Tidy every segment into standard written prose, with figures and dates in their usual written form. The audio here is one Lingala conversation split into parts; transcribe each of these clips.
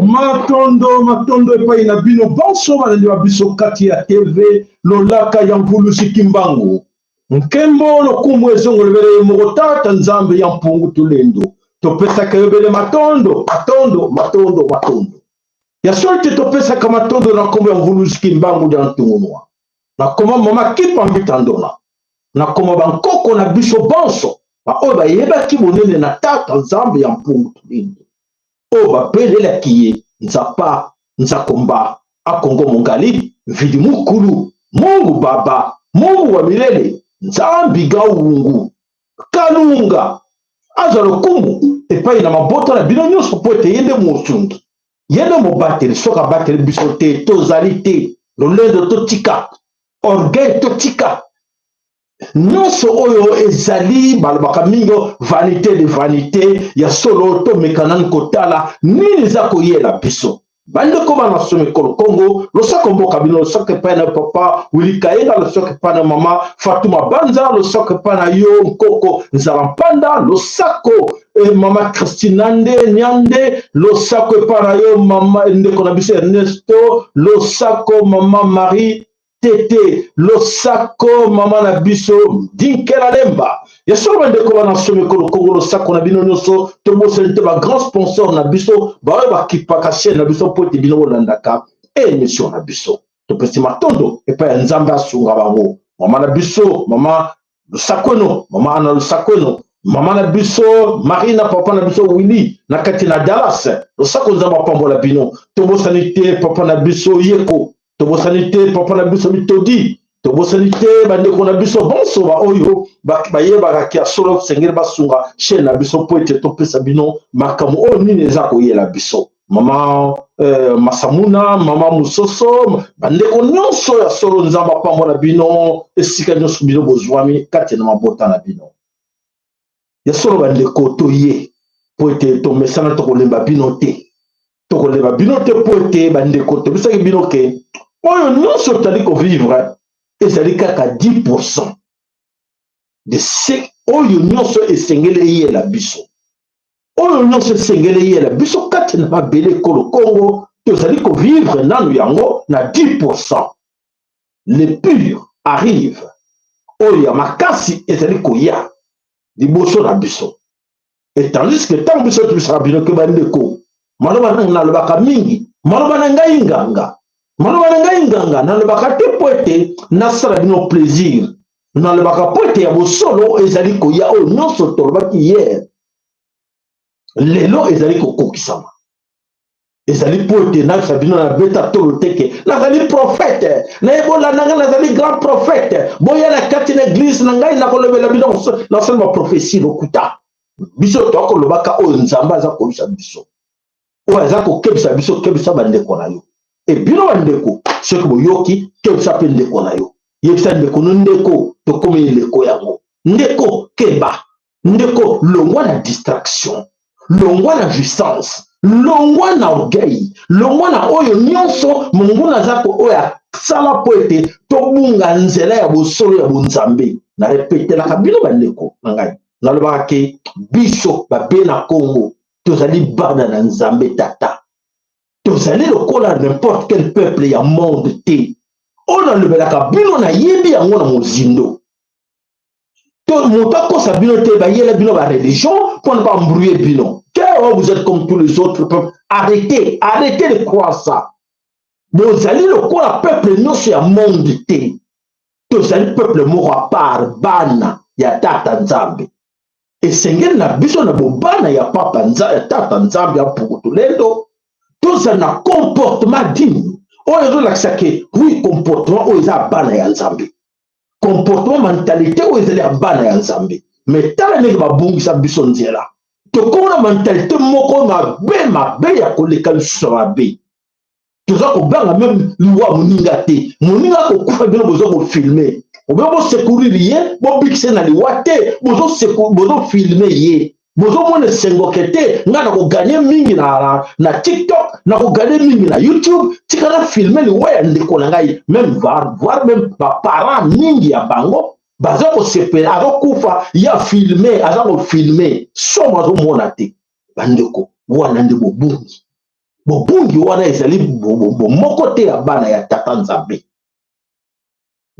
Matondo, matondo epai na bino banso balandi ba biso kati ya TV Lolaka ya Mvuluzi Kimbangu. Nkembo lokumu ezongolobele ye moko Tata Nzambe ya Mpungu Tulendo. Topesaka yo bele matondo, matondo, matondo, matondo. Ya solo te topesaka matondo na nkombo ya Mvuluzi Kimbangu dia Ntungunua. Na koma mama Kipa Mbita Ndona. Na koma bankoko na biso banso baoyo bayebaki bonene na Tata Nzambe ya Mpungu Tulendo. Oyo babelelaki ye Nzapa Nzakomba Akongo Mongali Mvidi Mukulu Mungu Baba Mungu wa milele Nzambi Gawungu Kalunga azwa lokumu epai na mabota na bino nyonso mpo ete ye nde mosungi, ye nde mobateli. Soki abateli biso te, tozali te. Lolendo totika, orgueil totika, nyonso oyo ezali balobaka mingi vanité de vanité. Ya solo, tomeka nanu kotala nini eza koyela biso. Bandeko bana somekolo Kongo, losako mboka bino, losako epai na papa Wili Kayenga, losako epai na mama Fatuma Banza, losako epai na yo nkoko Nzala Mpanda, losako mama Christina nde Nyande, losako epai na yo mama ndeko na biso Ernesto, losako mama Marie Tete, losako mama na biso Dinkela Lemba. Ya solo bandeko bana somekolo Kongo, losako na bino nyonso. Tobosani te ba grand sponsor na biso baoyo bakipaka chaîne na biso mpo ete bino bolandaka émission na biso. Topesi matondo epai ya Nzambe asunga bango. Mama na biso mama Lusakweno, mama Ana Lusakweno, mama na biso Marie na papa na biso Willy na kati na Dallas, losako Nzambe apambola bino. Tobosani te papa na biso Yeko, tobosani te papa na biso Mitodi, tobosani te bandeko na biso bonso baoyo bayebaka kia solo sengeli basunga chaîne na biso mpo ete topesa bino makambo oyo nini eza koyela biso. Mama Masamuna, mama Musoso, bandeko nyonso ya solo, Nzambe apambola bino esika nyonso bino bozwami kati na mabota na bino. Ya solo bandeko, toye mpo ete tomesana, tokolemba bino te, tokolemba bino te mpo ete bandeko tobisaki bino ke oyo nyonso tozali kovivre ezali kaka 10% de ce oyo nyonso esengeli eyela biso, oyo nyonso esengeli eyela biso kati na mabele ekolo Kongo. Tozali kovivre nanu yango na 10%. Le pur arrive, oyo ya makasi ezali koya liboso na biso. Et tandis que ntango biso tobisaka bino ke bandeko, maloba na nalobaka mingi, maloba na ngai nganga, maloba na ngai nganga, nalobaka te mpo ete nasala bino plaisir, nalobaka mpo ete ya bosolo ezali koya. Oyo nyonso tolobaki hier, lelo ezali kokokisama. Ezali mpo ete nayebisa bino, nabeta tolo te ke nazali prophète, nayebolanda ngai, nazali grand prophète, boya na kati na eglise na ngai, nakolobela bino, nasala baprophétie. Lokuta. Biso toakolobaka oyo Nzambe aza koyebisa biso, oyo aza kokebisa biso. Kebisa bandeko na yo. E bino bandeko, soki boyoki, kebisa mpe ndeko na yo, yebisa ndeko no: ndeko, tokomi eleko yango, ndeko keba, ndeko longwa na distraction, longwa na jouissance, longwa na orgueil, longwa na oyo nyonso monguna aza ko oyo asala mpo ete tobunga nzela ya bosolo ya bonzambe. Narepetelaka bino bandeko na ngai, nalobaka ke biso babe na Kongo tozali bana na Nzambe Tata, tozali lokola n'importe quel peuple ya monde te. Oyo nalobelaka bino, nayebi yango na mozindo. To moto akosa bino te, bayela bino bareligion mpona baembrouiller bino te. Oh, vous êtes comme tous les autres peuples. Arrêtez, arrêtez de croire ça. Bozali lokola peuple nyonso ya monde te. Tozali peuple moko à part, bana ya Tata Nzambe. Esengeli na biso na bobana ya papa ya Tata Nzambe ya Mpuku Tulendo, tozala na comportement digne oyo ezolakisa ke oui, comportement oyo eza bana ya Nzambe, comportement, mentalité oyo ezali ya bana ya Nzambe. Mais tala ndenge babongisa biso nzela, tokoma na mentalité moko mabe, mabe ya koleka lisusu ya mabe. Toza kobanga même liwa moninga te. Moninga akokufa, bino boza kofilmer. Obe bosecourir ye, bobikise na liwa te, bozofilme ye, bozomona esengo ke te ngai nakoganye mingi na TikTok, nakoganye mingi na YouTube, tika na filme liwa ya ndeko na ngai. Même voire même baparent mingi ya bango baza kosepela, azokufa ya filme, aza kofilme, somo azomona te. Bandeko, wana nde bobungi. Bobungi wana ezali bomoko te ya bana ya Tata Nzambe.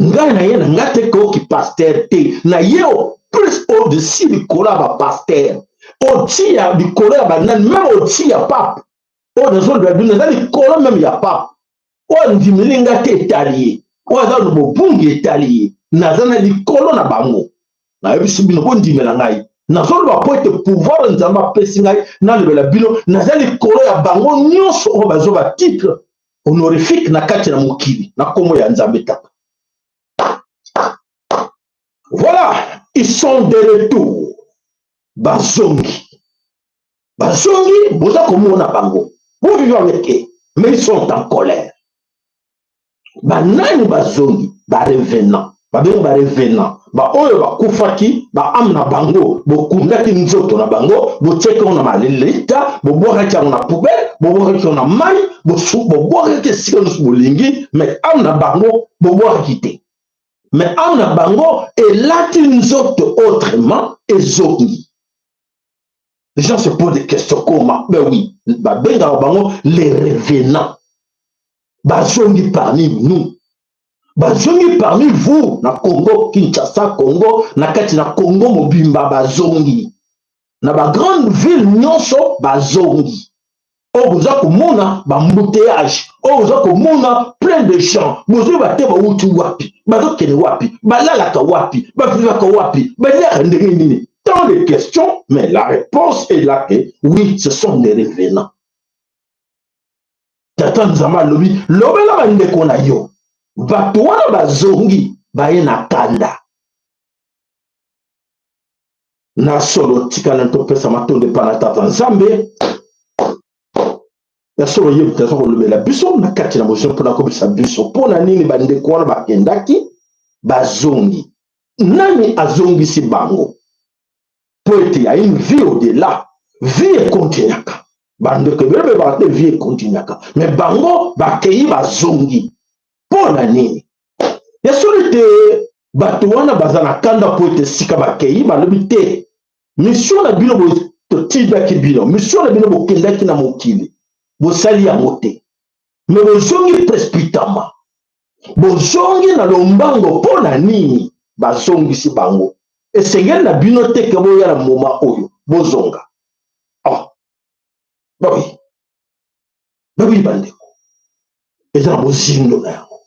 Ngai na ye na ngai te koki pasteur te, na ye plus au-dessus likolo ya bapasteur, au-dessus ya likolo ya banani, même au-dessus ya pape oyo nazoloba bino, eza likolo même ya pape oyo andimeli ngai te, etali ye. Oyo aza na bobungi, etali ye. Naza na likolo na bango. Nayebisi bino, bondimela ngai, nazoloba po ete pouvoir Nzambe apesi ngai nalobela bino. Naza likolo ya bango nyonso oyo bazwa batitre honorifique na kati na mokili na nkombo ya Nzambe Tata. Voilà, ils sont de retour, bazongi, bazongi. Boza komona bango, vous vivez avec eux, mais ils sont en colère. Banani bazongi? Barevenant, babengi barevenant, baoyo bakufaki, baâme na bango bokundaki nzoto na bango, botiaki yango na malilita, bobwakaki yango na poubelle, bobwakaki yango na mai, bobwakaki esika nyonso bolingi, mais âme na bango bobwakaki te. Mais âme na bango elati nzoto autrement, ezongi. Les gens se posent des questions: comment? Ben oui, babengaka bango les revenants. Bazongi parmi nous, bazongi parmi vous na Congo Kinshasa, Congo, na kati na Congo mobimba bazongi, na bagrande ville nyonso bazongi. Oyo boza komona baembouteillage, oyo boza komona plein de gens, bozoyeba te bawuti wapi, bazokende wapi, balalaka wapi, bavivaka wapi, baliaka ndenge nini. Tant de questions, mais la réponse est là que oui, ce sont des revenants. Tata Nzambe alobi: lobela bandeko na yo, bato wana bazongi, baye na kanda na solo. Tikala topesa matondo epa na Tata Nzambe ya solo. Ye moto aza kolobela biso na kati na bozwi mpona kobisa biso mpona nini bandeko wana bakendaki, bazongi. Nani azongisi bango? Po ete ya une vie au-delà, vie ekontinuaka. Bandeko ebele bebaka te, vie ekontinuaka, mais bango bakei, bazongi mpo na nini? Ya solo te, bato wana baza na kanda mpo ete esika bakei, balobi te mission na bino, totindaki bino mission na bino, bokendaki na mokili, bosali yango te, mais bozongi précipitamment, bozongi na lombango mpo na nini? Bazongisi bango, esengeli na bino te ke boya na moma oyo, bozonga. Oh. Bawi, bawi, bandeko, eza na bozindo na yango.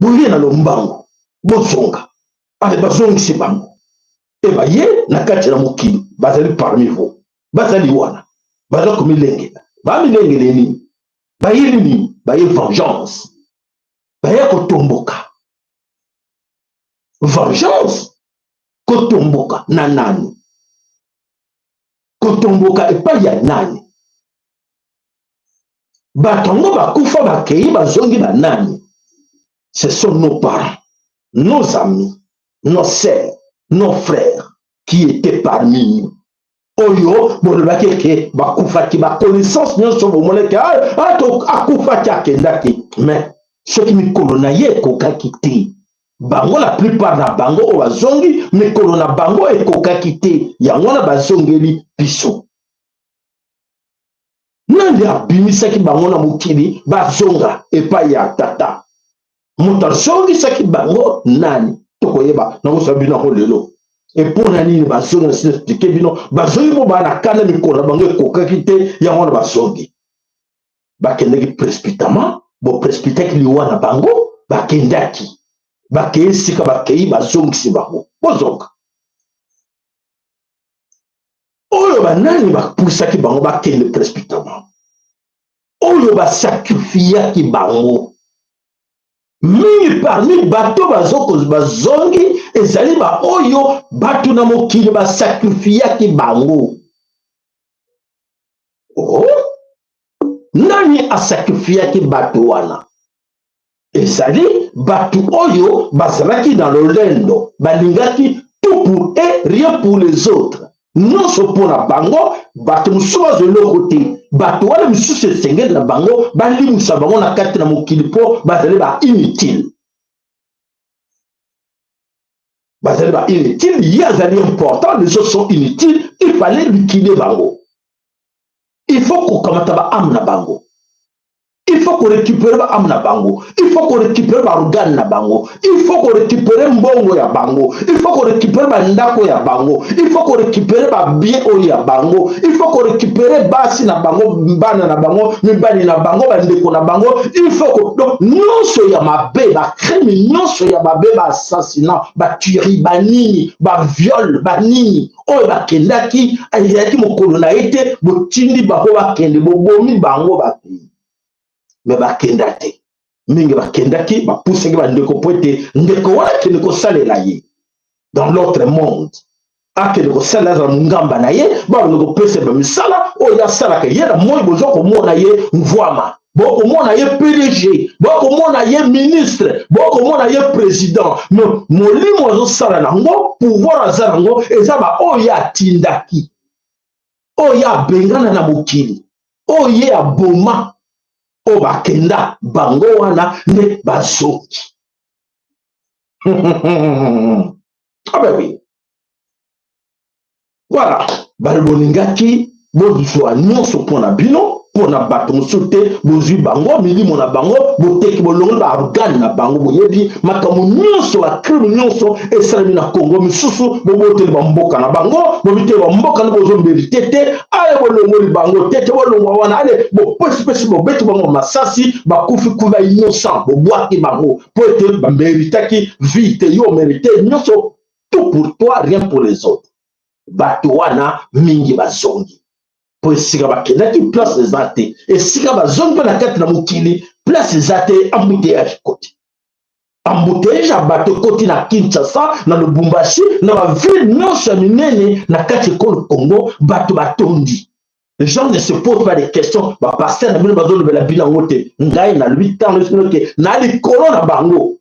Boye na lombango, bozonga. Ale, bazongisi bango e baye na kati na mokili, bazali parmi vous, bazali wana, baza komilengela. Bamilengele nini? Bayeli nini? Baye vengeance, baye kotomboka. Vengeance, kotomboka na nani? Kotomboka epai ya nani? Bato yango bakufa, bakei, bazongi, banani? Ce sont nos parents, nos amis, nos sœurs, nos frères qui étaient parmi nous, oyo bolobaki eke bakufaki. Baconnaissance nyonso bomonaki akufaki, akendaki, mais soki mikolo na ye ekokaki te. Bango, la plupart na bango oyo bazongi, mikolo na bango ekokaki te, yango wana bazongeli biso. Nani abimisaki bango na mokili bazonga epai ya Tata? Moto azongisaki bango nani? Tokoyeba nakosa bino yango lelo. Epona nini bazongi? Na sina expliquer bino, bazongi mpo baa na kanda, mikolo na bango ekokaki te, yango wana bazongi. Bakendaki précipitamment, boprécipitaki liwa na bango, bakendaki, bakei esika bakei, bazongisi bango, bozonga. Oyo banani bapusaki bango bakende précipitamment? Oyo basacrifiaki bango mingi parmi bato bazongi ezali baoyo bato na mokili basacrifiaki bango. Oh? Nani asacrifiaki bato wana? Ezali Bato oyo bazalaki na lolendo, balingaki tout pour eux, rien pour les autres, nyonso mpo na bango, bato mosusu bazwa eloko te. Bato wana misusu esengeli na bango balimwisa bango na kati na mokili, mpo bazali ba inutile, bazali ba inutile. Ye azali important, les autres sont inutiles. Il fallait liquider bango, il faut kokamata ba âme na bango, il faut korécupérer ba âme na bango, il faut korécupérer ba organe na bango, il faut korécupérer mbongo ya bango, il faut korécupérer bandako ya bango, il faut korécupérer ba bien oyo ya bango, il faut korécupérer basi na bango, bana na bango, mibali na bango, bandeko na bango. Il faut ko, donc nyonso ya mabe, ba crime nyonso ya mabe, ba assassinat, ba tuerie, banini, ba viol, banini oyo bakendaki, ezalaki mokolo na ye te. Botindi bango bakende, bobomi bango, bakei, me bakenda te. Mingi bakendaki, bapusaki bandeko mpo ete ndeko wana akende kosalela ye dans l'autre monde, akende kosalela, azala mongamba na ye, babanda kopesa bamisala oyo asalaka ye na moi. Bozwa komona ye mvwama, bokomona ye PDG, bokomona ye ministre, bokomona ye président, mais molimo azosala nango, pouvoir aza nango, eza baoyo atindaki, oyo abengana na mokili, oyo ye aboma, oyo bakenda, bango wana nde bazongi. Ah ben oui, voilà. Bolingaki bozwa nyonso mpo na bino, mpo na bato mosusu te. Bozwi bango milimo na bango, boteki, bolongoli ba organe na bango. Boyebi makambo nyonso, ba crime nyonso esalemi na Congo. Misusu boboteli bamboka na bango, bobiteli bamboka nde bozomériter te. Ale, bolongoli bango te te, bolongwa wana. Ale, bopesipesi, bobeti bango masasi, bakufi kufi, ba innocent, bobwaki bango mpo ete baméritaki vie te. Yo mérite nyonso, tout pour toi, rien pour les autres. Bato wana mingi bazongi mpo esika bakendaki place eza te. Esika bazongi mpe na kati na mokili place eza te. Embouteillage ekoti, embouteillage ya bato ekoti na Kinshasa, na Lubumbashi, na ba ville nyonso ya minene na kati ekolo Congo. Bato batondi, les gens ne se posent pas des questions. Ba pasteur na bino bazolobela bino yango te. Ngai nalobi ntango bino ke na likolo na bango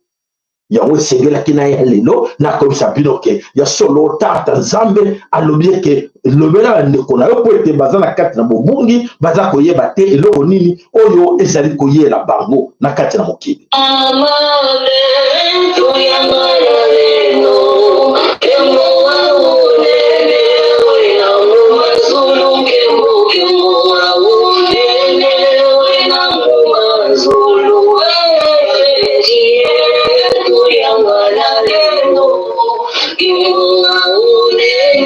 yango esengelaki na ya lelo nakomisa bino ke ya solo. Tata Nzambe alobi eke lobela bandeko na yo mpo ete baza na kati na bobungi, baza koyeba te eloko nini oyo ezali koyela bango na kati na mokili.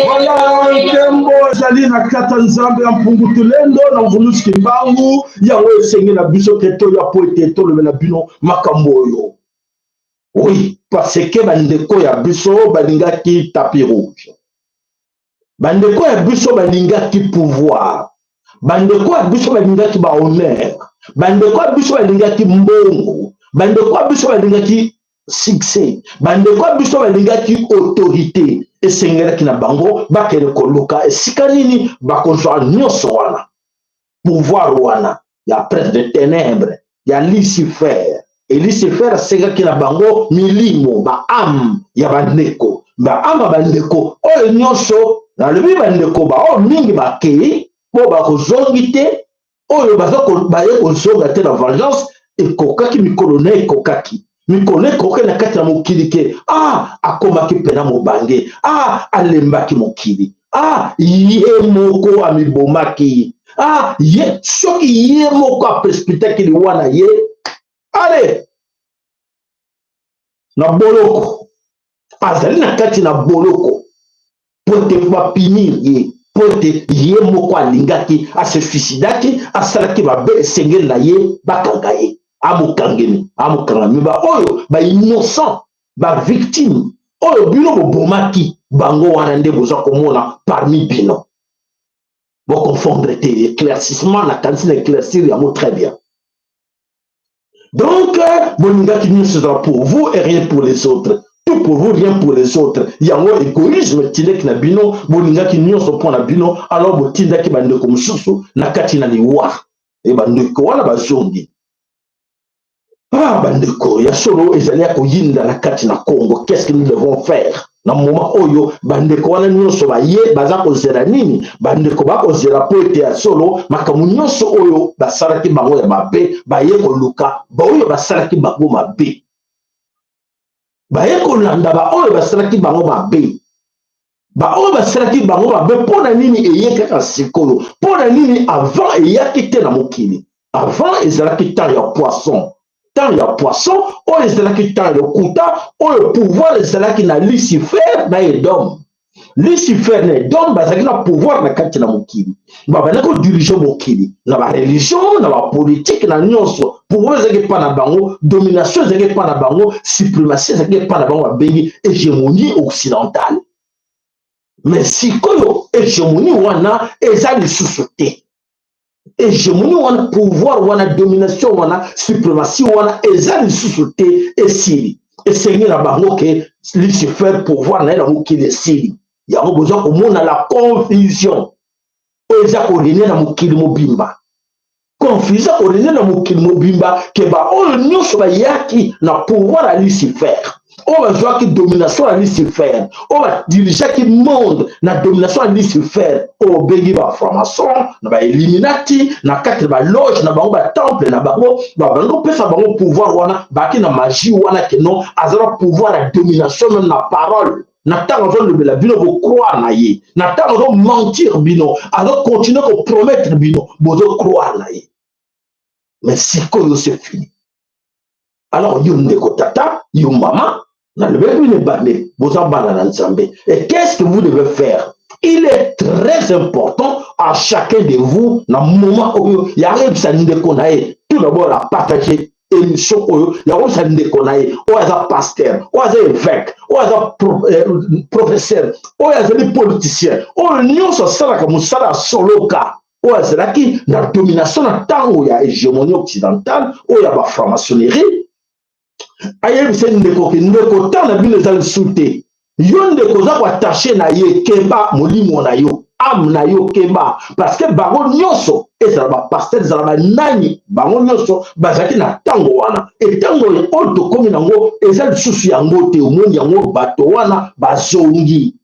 Voilà, nkembo ezali na kati ya Nzambe ya Mpungu Tulendo na Mvuluzi Kimbangu. Yango esengi na biso ke toya po ete tolobela bino makambo oyo. Oui, parce que bandeko ya biso balingaki tapis rouge, bandeko ya biso balingaki pouvoir, bandeko ya biso balingaki ba honneur, bandeko ya biso balingaki mbongo, bandeko ya biso balingaki succès, bandeko ya biso balingaki autorité. Esengelaki na bango bakende koluka esika nini bakozwa nyonso wana, pouvoir wana ya prince de ténèbre, ya Lucifer. E Lucifer asengaki na bango milimo, ba âme ya bandeko, ba âme ya bandeko oyo nyonso. Nalobi bandeko baoyo mingi bakei mpo bakozongi te, oyo baza baye kozonga te na vengeance. Ekokaki mikolo na ekokaki, mikolo ekokaki na kati na mokili ke ah, akomaki mpena mobange, ah, alembaki mokili, ah, ye moko amibomaki, ah, ye soki ye moko aprécipitaki liwa na ye. Ale na boloko, azali na kati na boloko po ete bapunir ye, mpo ete ye moko alingaki ase suicidaki, asalaki mabe, esengeli na ye bakanga ye, amokangemi, amokangami. Baoyo ba innocent, ba victime oyo bino bobomaki, bango wana nde boza komona parmi bino. Boconfondre te, éclaircissement, nakanisi na éclaircir yango très bien. Donc bolingaki nyonso ezala pour vous et rien pour les autres, tout pour vous, rien pour les autres. Yango égoïsme etindaki na bino, bolingaki nyonso mpo na bino. Alors botindaki bandeko mosusu na kati na liwa, e bandeko wana bazongi. Ah, bandeko ya solo, ezali ya koyinda na kati na Congo. Qu'est-ce que nous devons faire na moment oyo? Bandeko wana nyonso baye, baza kozela nini? Bandeko bakozela mpo ete ya solo makambo nyonso oyo basalaki bango ya mabe, baye koluka baoyo basalaki bango mabe, baye kolanda baoyo basalaki bango mabe, baoyo basalaki bango mabe. Mpo na nini eye kaka sikoyo? Mpo na nini avant eyaki te na mokili? Avant ezalaki temps ya poisson, temps ya poisson oyo ezalaki temps ya lokuta, oyo pouvoir ezalaki na Lucifer na Edom. Lucifer na Edom bazalaki na pouvoir na kati na mokili, babandaki kodiriger mokili na bareligion, na bapolitike, na nyonso. Pouvoir ezalaki epa na bango, domination ezalaki epa na bango, suprématie ezalaki epa na bango, babengi hégémonie occidentale. Mais sikoyo hégémonie wana eza lisusu te. Hégémonie wana, pouvoir wana, domination wana, suprématie wana eza lisusu te, esili. Esengi na bango ke Lucifer, pouvoir na ye na mokili esili. Yango boza komona la confusion oyo eza korégner na mokili mobimba, confusion korégner na mokili mobimba, ke baoyo nyonso bayaki na pouvoir ya Lucifer, oyo bazwaki domination ya Lucifer, oyo badirigeaki monde na domination ya Lucifer, oyo obengi bafranc-maçon na bailluminati, na kati na baloge na bango, batemple na bango, babandi kopesa bango pouvoir wana. Baki na magie wana ke non, aza na pouvoir ya domination même na parole. Na ntango azolobela bino, bocroire na ye. Na ntango azomentir bino, azocontinuer kopromettre bino, bozocroire na ye. Mais sikoyo c'est fini. Alors yo ndeko tata, yo mama, nalobeli bino ebandeli, boza bana na Nzambe. Et qu'est-ce que vous devez faire? Il est très important à chacun de vous, na moment oyo, ya koyebisa ndeko na ye tout d'abord apartager émission oyo, ya koyebisa ndeko na ye oyo aza pasteur, oyo aza évêque, oyo aza professeur, oyo azali politicien, oyo nyonso asalaka mosala ya soloka, oyo azalaki na domination na ntango ya hégémonie occidentale, oyo ya bafranc-maçonnerie, ayebisa ndeko ke ndeko, ntango na bino eza lisusu te. Yo ndeko oza koattacher na ye, keba molimo na yo, âme na yo, keba, parce que bango nyonso, ezala bapasteur, ezala banani, bango nyonso bazalaki na ntango wana. Etango oyo tokómi nango eza lisusu yango te. Omoni yango, bato wana bazongi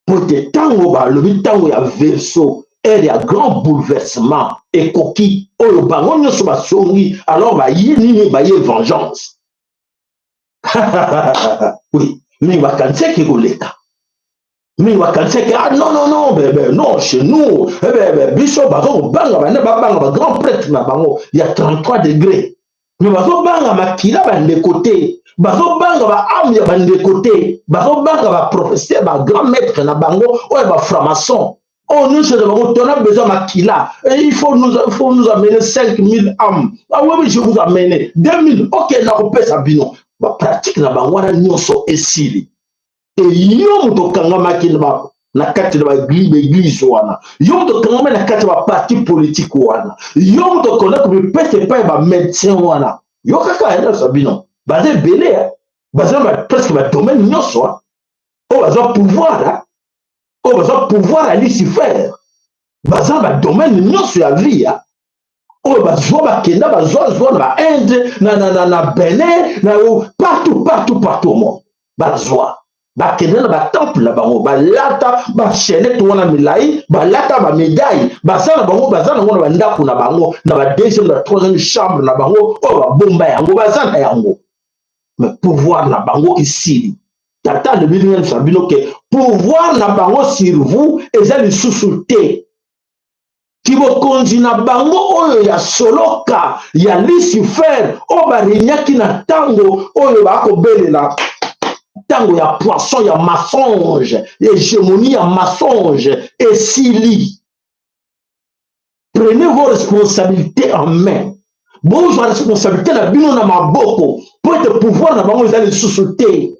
po te ntango balobi ntango ya Verseau, ère ya grand bouleversement ekoki, oyo bango nyonso bazongi. Alors baye nini? Baye vengeance. Oui, mingi bakanisaki koleka, mingi bakanisaki: ah non, non, non, bebe, non, chez nous, eh bebe, biso baza kobanga bande, babanga bagrand prêtre na bango ya 33 degré, mais bazobanga makila bandeko te, bazobanga baâme ya bandeko te, bazobanga baprofesseur, bagrand maître na bango oyo bafranc-maçon, oyo nyonso na bango. Tona besoin makila, il faut nous amener 5000 âmes. Ah oui, oui, je vous amène 2000, ok, nakopesa bino. Bapratique na bango wana nyonso esili. E yo moto okangamaki na kati na baeglise wana, yo moto okangami na kati ya baparti politique wana, yo moto okonda komipesa epai ya bamédecin wana, yo kaka nyonso bino baza ebele, baza na presque badomaine nyonso oyo baza pouvoir, oyo baza pouvoir ya Lucifer, baza na badomaine nyonso ya vie, oyo bazwa, bakenda, bazwazwa na baInde, na Benin, na partout, partout, partout au monde. Bazwa, bakende na batemple na bango, balata bachaînette wana milai, balata bamédaille, baza na bango, baza nango na bandako na bango, na badeuxième, na troisième chambre na bango, oyo babomba yango, baza na yango. Mais pouvoir na bango esili. Tata alobi nyonso bino ke pouvoir na bango sur vous eza lisusu te. Kibokonzi na bango oyo ya soloka ya Lucifer, oyo barégnaki na ntango oyo bakobelela ntango ya poisson, ya mensonge, hégémonie ya mensonge, esili. Prenez vos responsabilités en main. Bozwa responsabilité na bino na maboko, mpo ete pouvoir na bango eza lisusu te.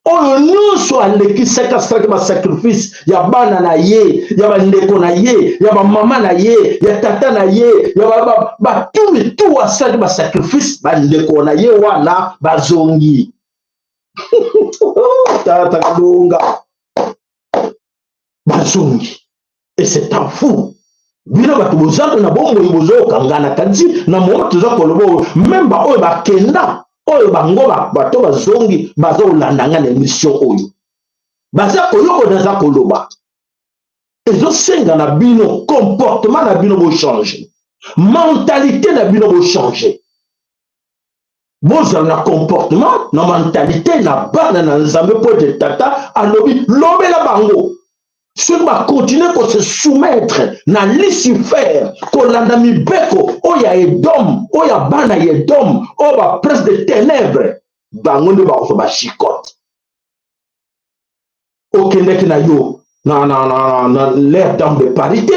Oyo nyonso alekisaki, asalaki basacrifice ya bana na ye, ya bandeko na ye, ya bamama na ye, ya tata na ye, ya batumi tu, asalaki basacrifice, bandeko na ye wana bazongi. Tata Kalunga, bazongi, et c'est un fou. Bino bato boza na bomoi, bozoyoka nga na kanisi na moma toza koloba oyo, meme baoyo bakenda oyo bango bato bazongi baza kolanda nga na emission oyo, baza koyoka naza koloba. Ezosenga na bino comportement na bino bochange, mentalité na bino bochange, bozala na comportement na mentalité na bana na Nzambe, mpo ete Tata alobi lobela bango soki bakontinue kose soumettre na Lucifer, kolanda mibeko oyo ya Edom, oyo ya bana ya Edom, oyo baprince de ténèbre, bango nde bakozwa bashikote. Okendaki na yo na l'air dame de Paris te,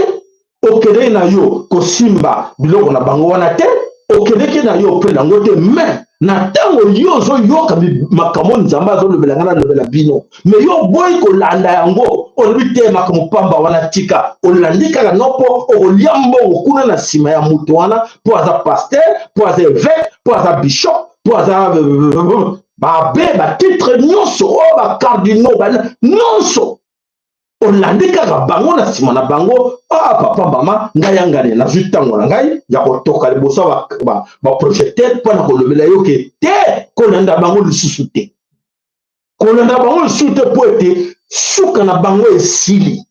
okendeki na yo kosimba biloko na bango wana te, okendeki na yo mpe nango te. Mais na ntango yo ozoyoka makambo Nzambe azolobela ngai nalobela bino, mais yo oboyi kolanda yango, olobi te makambo pamba wana tika, olandi kaka no mpo okolia mbongo kuna na nsima ya moto wana, mpo aza pasteur, mpo aza évêque, mpo aza bishop, mpo aza babe batitre nyonso oyo, bacardinaux nyonso, olandi kaka bango na nsima na bango. Ah, papa, mama, ngai yangani nazwi ntango na ngai ya kotoka liboso baprojecteur mpo na kolobela yo ke te, kolanda bango lisusu te, kolanda bango lisusu te, mpo ete suka na bango esili.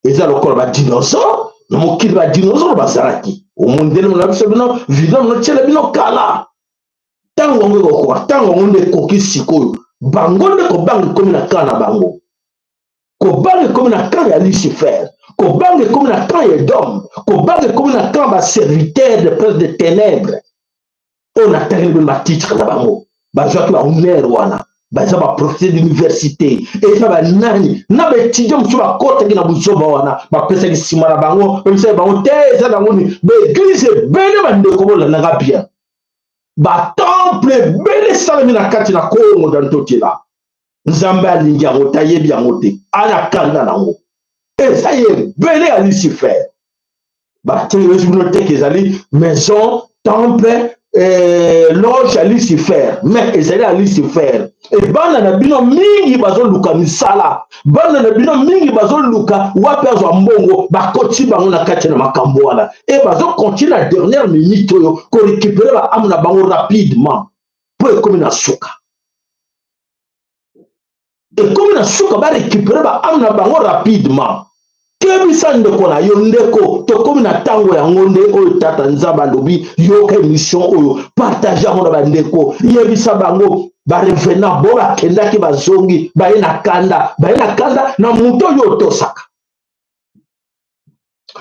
Eza lokola badinosaure na mokili, badinosaure bazalaki omondele na biso, bino video notiela bino kala. Ntango yango ekokoka, ntango yango nde ekoki sikoyo. Bango nde kobanga ekomi na camp na bango, kobanga ekomi na camp ya Lucifer, kobanga ekomi na camp ya Edom, kobanga ekomi na camp baserviteur de prince de ténèbre oyo natangeli bino batitre na bango. Bazwaki bahonneur wana, baza baprofesseur d'université, eza banani na baétudiant mosusu bakɔtaki na buzoba wana, bapesaki nsima na bango, bapesaki bango te. Eza nango ni baeglise ebele, bandeko bolandanga bien, batemple ebele esalami na kati na Kongo da Ntotela. Nzambe alingi yango te, ayebi yango te, ana kanda nango. Eza ebele ya Lucifer. Batelemisi bino teke ezali maison, temple, loge ya Lucifer, mais ezali ya Lucifer. E bana na bino mingi bazoluka misala, bana na bino mingi bazoluka wapi azwa mbongo, bakoti bango na kati na makambo wana e bazokontinue na dernière minute oyo korécupérer baâme na bango rapidement, mpo ekomi na suka, ekomi na suka, barécupérer baâme na bango rapidement. Kebisa ndeko na yo, ndeko, tokomi na ntango yango nde oyo Tata Nzambe alobi. Yoka émission oyo, partage yango na bandeko, yebisa bango barevenant bo bakendaki, bazongi, baye na kanda, baye na kanda na moto oyo otosaka.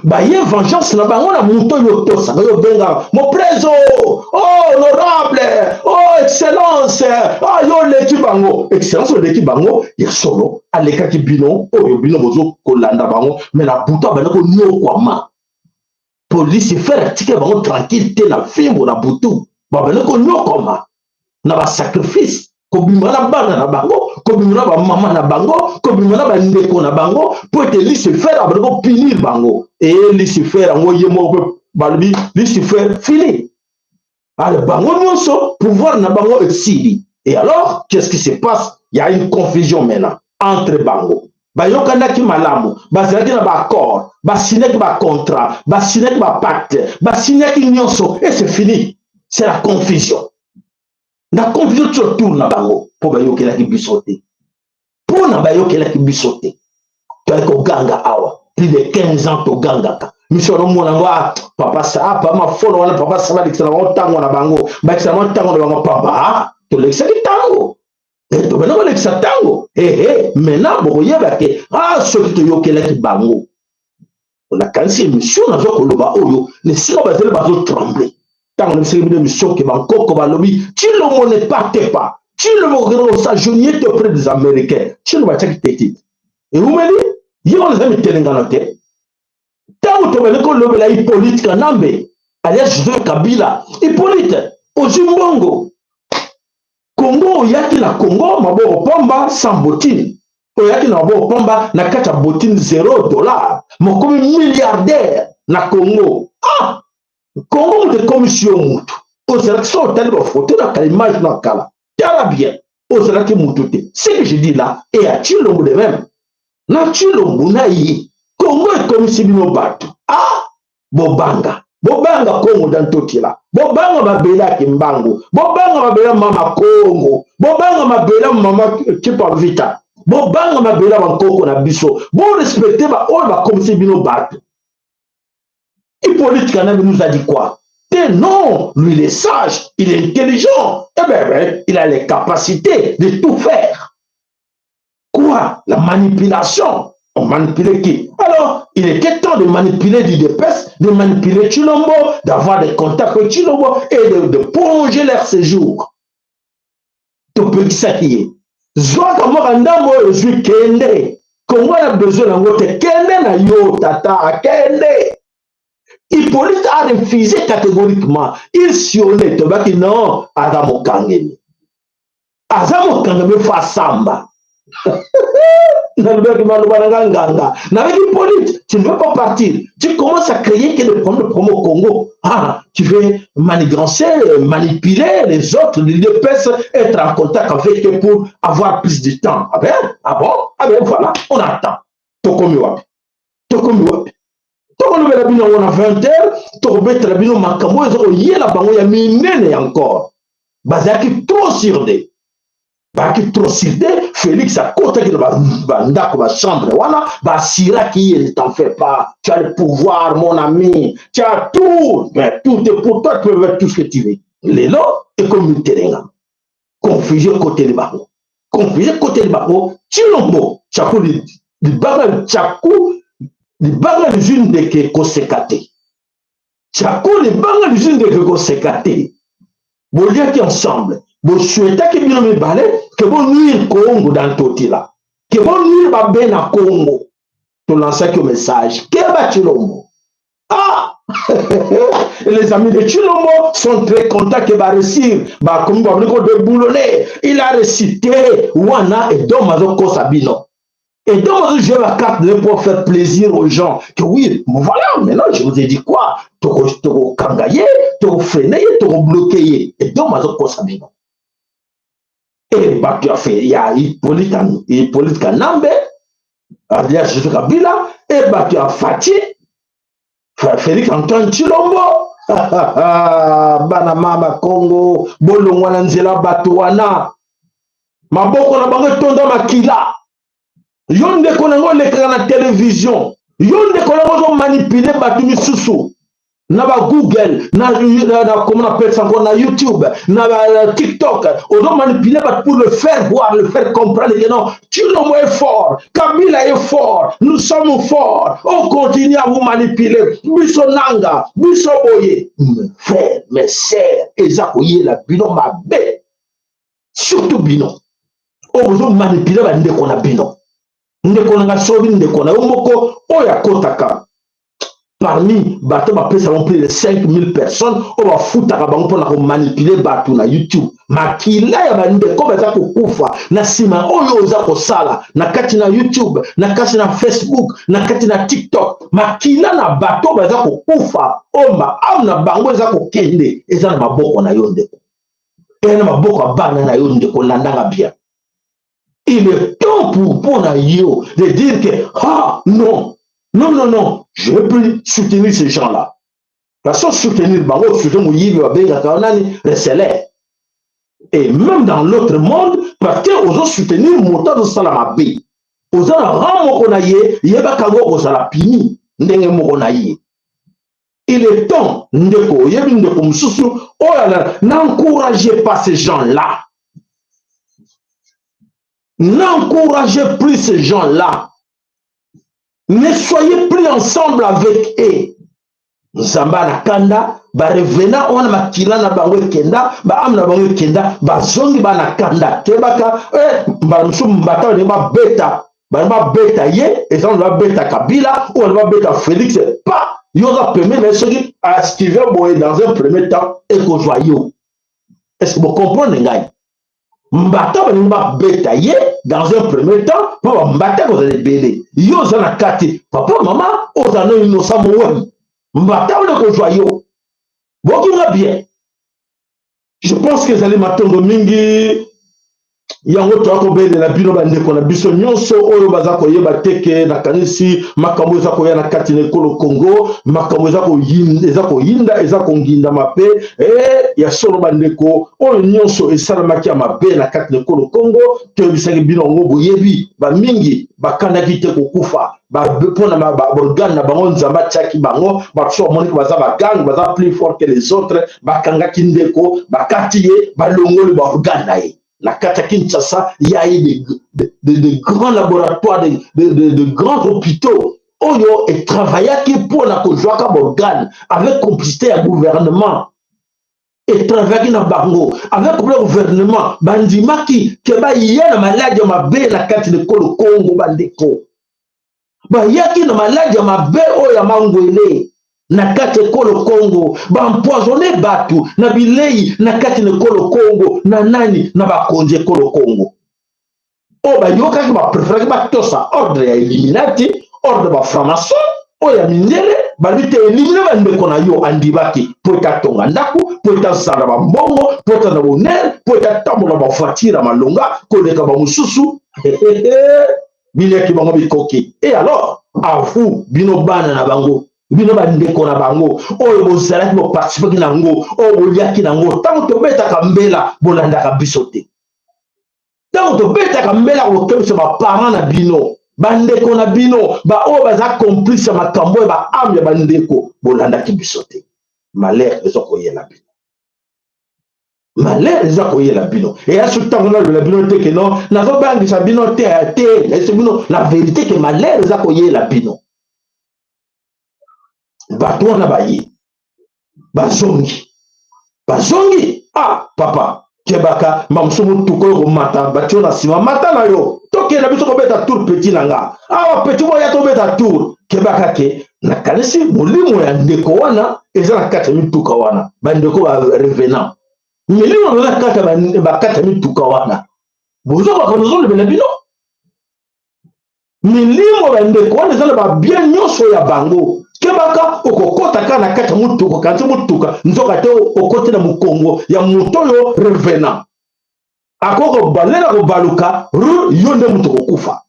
Baye vengeance na bango na moto oyo otosaka, oyo obengaka moprezo, oh honorable, oh excellence, ah yo oleki bango, excellence oleki bango. Ya solo alekaki bino oyo bino bozokolanda bango, mais na butu abandi konyokwama. Polisi frère atikeli bango tranquille te na fimbo na butu, babandi konyokwama na basacrifice, kobima na bana na bango, kobima na bamama na bango, kobima na bandeko na bango, mpo ete Lucifer abandi kopunir bango. E Lucifer yango ye moko mpe balobi Lucifer fini. Alors bango nyonso pouvoir na bango esili. Et alors, qu'est-ce qui se passe? Il y a une confusion maintenant entre bango. Bayokanaki malamu, bazalaki na baaccord, basignaki bacontrat, basignaki bapacte, basignaki nyonso, et c'est fini, c'est la confusion, na confusion ti autour na bango, mpo bayokelaki biso te, mpona bayokelaki biso te. Toyaki koganga awa plus de 15 ans, togangaka miso nomona yango. Ah, papa sa, ah, papa mafolo wana, papa sa, balekisa na bango ntango na bango, balekisa na bango ntango na bango pamba. Ah, tolekisaki ntango, tobanda kolekisa ntango ehe. Maintenant bokoyeba ke ah, soki toyokelaki bango. Nakanisi émission naza koloba oyo na esika bazali bazotremble. Ntango nabisaki bino émission ke bankoko balobi Tshilombo ne partez pas, Tshilombo kokende kos'agenouiller te auprès des Américains. Tshilombo atiaki tete ewumeli ye wana, eza mitelengano te. Ntango tobandi kolobela Hippolyte Kanambe alias Joseph Kabila, Hippolyte ozwi mbongo Kongo, oyaki na Kongo maboko pamba, sans bottine, oyaki na maboko pamba, na kati ya bottine 0 dollar, mokomi milliardaire na Kongo. Ah, Kongo moto ekomisi yo mutu. Ozalaki, so otali bafoto na kala, image na kala, tala bien, ozalaki mutu te. Ce que je dis là, et à Tshilombo de même, na Tshilombo na ye. Kongo ekomisi bino bato. Ah, bobanga, bobanga Kongo da Ntotila, bobanga mabele ya Kimbangu, bobanga mabele ya mama Kongo, bobanga mabele ya mama Kimpa Vita, bobanga mabele ya bankoko na biso, borespecte baoyo bakomisi bino bato. Hippolyte Kanambe nous a dit quoi? Te non, lui il est sage, il est intelligent, eh ben, ben, il a les capacités de tout faire. Quoi? La manipulation. On manipulait qui? Alors, il était temps de manipuler l'UDPS, de manipuler Tshilombo, d'avoir des contacts avec Tshilombo et de prolonger leur séjour. Topekisaki ye. Zwaka mwa ndambo oyo ozwi, kende. Kongo na besoin nango te. Kende na yo, tata, kende. Hippolyte a refusé catégoriquement. Il sionnait. Tobaki non, aza mokangemi. Aza mokangemi, fa samba. Nalobaki maloba na nga nganga. Nabaki: Hippolyte, tu ne veux pas partir. Tu commences à créer que des problèmes de promo au Congo. Ah, tu veux manigancer, manipuler les autres, l'UDPS, être en contact avec eux pour avoir plus de temps. Ah ben, ah bon? Ah ben voilà, on attend. Tokomi wapi? Tokomi wapi? Tokolobela bino yango na 20 heures, tokobetela bino makambo oyo eza koyela bango ya minene encore. Bazalaki trop sur de bazalaki trop sur de Félix akotaki na bandako, bachambre wana, basiraki ye: ne t'en fais pas, tu as le pouvoir, mon ami, tu as tout, mais tout est pour toi, tu peux faire tout ce que tu veux. Lelo ekomi telenga, confusion ekoteli bango, confusion ekoteli bango. Tshilombo, tyaku libanga, tyaku libanga lizwi ndeke koseka te, tyaku libanga lizwi ndeke koseka te. Boliaki ensemble, bosouhaitaki bino mibale ke bonuire Kongo dans Ntotila, ke bonuire babe na Congo. Tolansaki yo message: keba, Tshilombo. Ah, les amis de Tshilombo sont très contents que va réussir. Bakomi babandi kodéboulonner. Il a réussi te wana. Edom azokosa bino. Et donc, on joue la carte pour faire plaisir aux gens. Que oui, voilà, maintenant, je vous ai dit quoi? Toko kanga ye, toko freiner ye, toko bloquer ye. Et donc, azokosa bino. Et bato ya fait, il y a Hippolyte Kanambe, alias Joseph Kabila, et bato ya Fatshi, Félix Antoine Tshilombo, bana mama Congo, bolongwa na nzela bato wana. Maboko na bango etonda makila. Yo ndeko nango olekaka na télévision, yo ndeko nango ozomanipuler bato misusu na bagoogle, na comment on appelle ça encore, na YouTube, na ba TikTok, ozomanipuler bato pour le faire voir, le faire comprendre que non, Tshilombo est fort, Kabila est fort, nous sommes forts, on continue à vous manipuler, biso nanga biso boye. Mes frères, mes sœurs, eza koyela bino mabe, surtout bino oyo bozomanipuler bandeko na bino. Ndeko na nga, soki ndeko na yo moko oyo akotaka parmi bato bapesa bango plus de 5000 personnes oyo bafutaka bango mpona komanipuler bato na YouTube, makila ya bandeko baza kokufa na nsima oyo oza kosala na kati na YouTube, na kati na Facebook, na kati na TikTok, makila na bato baza kokufa, oyo maâme na bango eza kokende, eza na maboko na yo ndeko, eza na maboko ya bana na yo ndeko. Landanga bien, il est temps pour mpona yo de dire que ah non, non, non, non, je veux plus soutenir ces gens-là. Façon soutenir bango, surtout moyibi babengaka nani, receleur. Et même dans l'autre monde, parce que ozo soutenir moto azosala mabe, oza na rang moko na ye, yebaka yango, kozala puni ndenge moko na ye. Il est temps, ndeko, oyebi ndeko mosusu oyo, n'encouragez pas ces gens-là, n'encouragez plus ces gens-là, ne soyez plus ensemble avec eux. Nzambe na kanda, barevenants wana, makila na bango ekenda, baâme na bango ekenda, bazongi bana kanda. Kebaka, mbala mosusu mbata balingi babeta, balingi babeta ye, eza babeta Kabila oyo balingi babeta Félix. Pa yo oza pembeni na ye, soki aesquive boye dans un premier temps, ekozwa yo. Est ce que bocomprendre ngai? Mbata balingi babeta ye dans un premier temps, mpo bambata kozala ebele, yo oza na kati, papa, mama, oza no innocent, mowei, mbata wana ekozwa yo. Bokinga bien. Je pense que ezali matondo mingi. Yango toya kobelela bino bandeko na biso nyonso oyo baza koyeba te ke nakanisi makambo eza koya na kati na ekolo Congo, makambo eza koyinda, eza koyinda, eza kongindama mpe ya solo bandeko, oyo nyonso esalamaki ya mabe na kati na ekolo Congo, toyebisaki bino yango. Boyebi, bamingi bakandaki te kokufa mpo na baorgane na bango Nzambe atiaki bango. Bato so bamoniki baza bagange, baza plus fort que les autres, bakangaki ndeko, bakati ye, balongoli baorgane na ye. Na kati ya Kinshasa, ya ye de grands laboratoires, de grands hôpitaux oyo etravaillaki mpo na kozwaka baorgane avec complicité ya gouvernement. Etravaillaki na bango avec complicité ya gouvernement. Bandimaki ke baya na maladi ya mabe na kati na ekolo Kongo. Bandeko bayaki na maladi ya mabe oyo ya mangwele na kati ekolo Kongo, baempoisonner bato na bilei na kati na ekolo Kongo. Na nani? Na bakonzi ekolo Kongo oyo bayokaki, bapréféraki batosa ordre ya Illuminati, ordre bafranc-maçon oyo ya mindele. Balobi te, éliminer bandeko na yo. Andibaki mpo ete atonga ndako, mpo ete azala bambongo, mpo ete aza bonheur, mpo ete atambola bavoiture ya malonga koleka bamosusu. Biliaki bango bikoki. Et alors avu bino bana na bango, bino bandeko na bango oyo bozalaki, boparticipaki na yango, oyo boliaki na yango. Ntango tobetaka mbela, bolandaka biso te. Ntango tobetaka mbela kokebisa baparent na bino, bandeko na bino, baoyo baza complice ya makambo oyo, baâme ya bandeko, bolandaki biso te. Malheur eza koyela bino, malheur eza koyela bino. Eya so ntango nalola bino te ke non, nazobangisa bino te te, nayesi bino la vérité ke malheur eza koyela bino. Bato wana baye, bazongi, bazongi. Ah papa, kebaka mamosu, motuka oyo komata, batio na nsima, mata na yo, tokenda biso kobeta tour. Petit na nga awa, petit, boya tobeta tour. Kebaka ke nakanisi molimo ya ndeko wana eza na kati ya mituka wana. Bandeko barevenant, milimo eza kati bakati ya mituka wana. Bozokaka, nozolobela bino, milimo bandeko wana eza na babien nyonso ya bango. Kebaka, okokɔta kaka na kati ya motuka, kanti motuka, nzoka te okoti na mokongo ya moto oyo revenant. Akoki kobalela, kobaluka ru, yo nde moto kokufa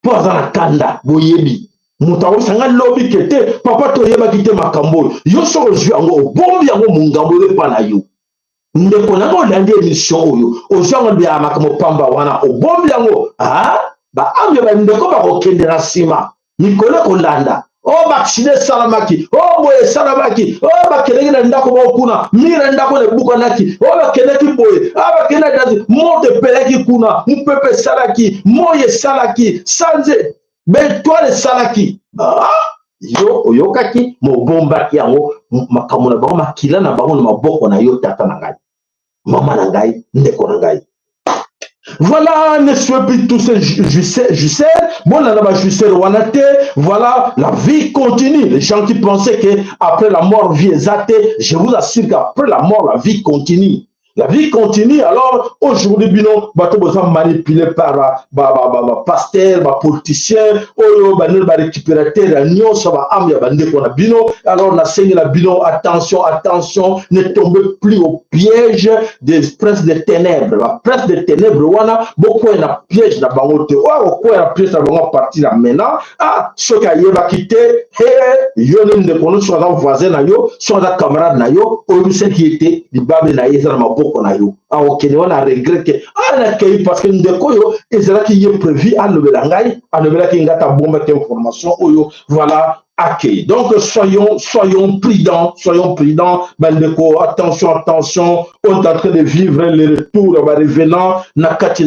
mpo aza na kanda. Boyebi, moto akosanga lobi ke te, papa, toyebaki te makambo oyo. Yo soki ozwi yango, obombi yango, mongambo oyo epa na yo. Ndeko nanga, olandi émission oyo, ozwi yango ya makambo pamba wana, obombi yango, baâme ya bandeko bakokende na nsima mikolo ekolanda. O baaccident esalamaki, o boye esalamaki, o bakendaki na ndako moko kuna, mire ya ndako na ebukanaki, o bakendaki boye, a bakendaki, moto epelaki kuna, mopepe esalaki, moi esalaki, sanze baétoile esalaki. Yo oyokaki, mobombaki yango, makambo na bango, makila na bango na maboko na yo. Tata na ngai, mama na ngai, ndeko na ngai, voilà, ne soyez plus tous ces jouisseurs. Bon, là, ba jouisseurs wana te. Voilà, la vie continue. Les gens qui pensaient que après la mort, vie eza te, je vous assure qu'après la mort, la vie continue. La vie continue. Alors, aujourd'hui, bino, bato boza manipulé par ba, ba, ba, ba, pasteur, ba politicien, oyo, ba, ba récupérateur, ya nyonso, ba âme ya bandeko na bino. Alors, na sengi na bino, attention, attention, ne tombez plus au piège des princes des ténèbres. Ba prince des ténèbres wana, beaucoup na piège na bango te. Oyo akokwea na piège na bango à partir ya maintenant, ah, soki ayebaki te, he, yo nde ndeko no, soki aza voisin na yo, soki aza camarade na yo, oyebisaki ye te, libabe na ye eza na maboko na yo. Akokende wana, regret ke ah, nakei parce que ndeko oyo ezalaki ye prévu alobela ngai, alobelaki ngai, tabombaki information oyo. Voilà, akei. Donc soyons prudents, soyons prudents, bandeko. Attention, attention, on est en train de vivre le retour ya barevenant na kati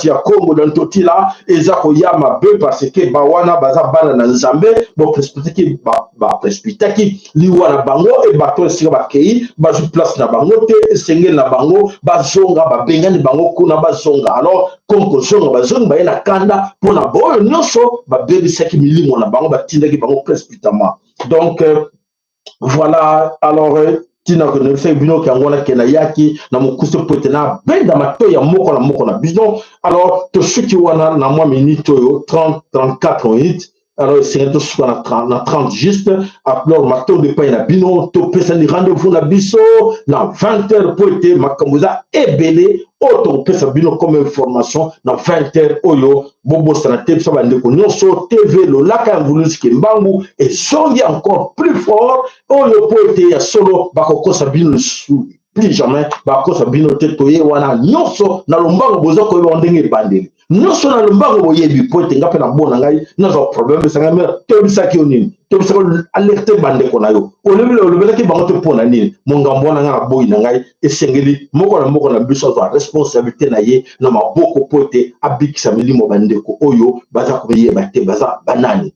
ya Congo. Na ntotila eza koya mabe parce que bawana baza bana na Nzambe. Boprécipitaki, baprécipitaki liwa na bango e bato esika bakei, bazwi place na bango te. Esengeli na bango bazonga, babengani bango kuna, bazonga. Alors comme kozonga, bazongi, baye na kanda mpona baoyo nyonso babebisaki milimo na bango, batindaki bango précipitamment. Donc voilà. Alors ntina koyebisaki bino yango wana ke nayaki na mokuse po ete nabenda matoi ya moko na moko na bino. Alors tosuki wana na mwa minute oyo, 30 34 minutes. Alors esengeli tosuka na 30, na 30 juste. Alors matondo epai na bino, topesani rendez-vous na biso na 20 heures, mpo ete makambo eza ebele oyo tokopesa bino comme information na 20 heures oyo. Bobosana te, biso bandeko nyonso, TV Lolaka ya Mvuluzi Kimbangu ezongi encore plus fort oyo, mpo ete ya solo bakokosa bino lisusu plus jamais, bakosa bino te. Toye wana nyonso na lombango, boza koyeba ndenge ebandeli nyonso na lombango, boyebi, mpo ete nga mpe na bona ngai nazwa problème esanga. Me toyebisaki yo nini? Toyebisaki alerte bandeko na yo, olobi olobelaki bango te. Mpo na nini mongambo wana? Ngai na boyi na ngai, esengeli moko na moko na biso azwa responsabilité na ye na maboko, mpo ete abikisa milimo bandeko oyo baza koyeba te baza banani.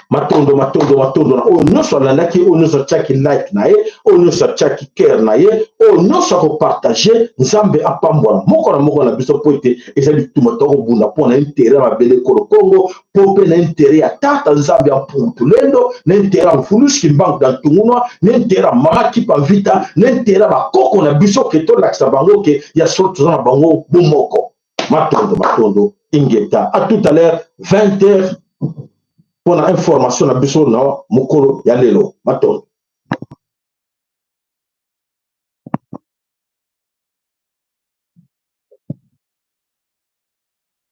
Matondo, matondo, matondo na oyo nyonso alandaki, oyo nyonso atiaki like na ye, oyo nyonso atiaki cœur na ye, oyo nyonso akopartage. Nzambe apambola moko na moko na biso, mpo ete eza bitumba tokobunda mpo na intérêt ya mabele kolo Kongo, mpo mpe na intérêt ya tata Nzambe ya Mpungu Tulendo, na intérêt ya Mfulusi Kimbangu ya Ntungunwa, na intérêt ya Mama Kipa Mvita, na intérêt ya bakoko na biso, ke tolakisa bango ke ya solo toza na bango bomoko. Matondo, matondo, ingeta. À tout à l'heure, 20 heures, mpona information na biso na mokolo ya lelo. Matondo.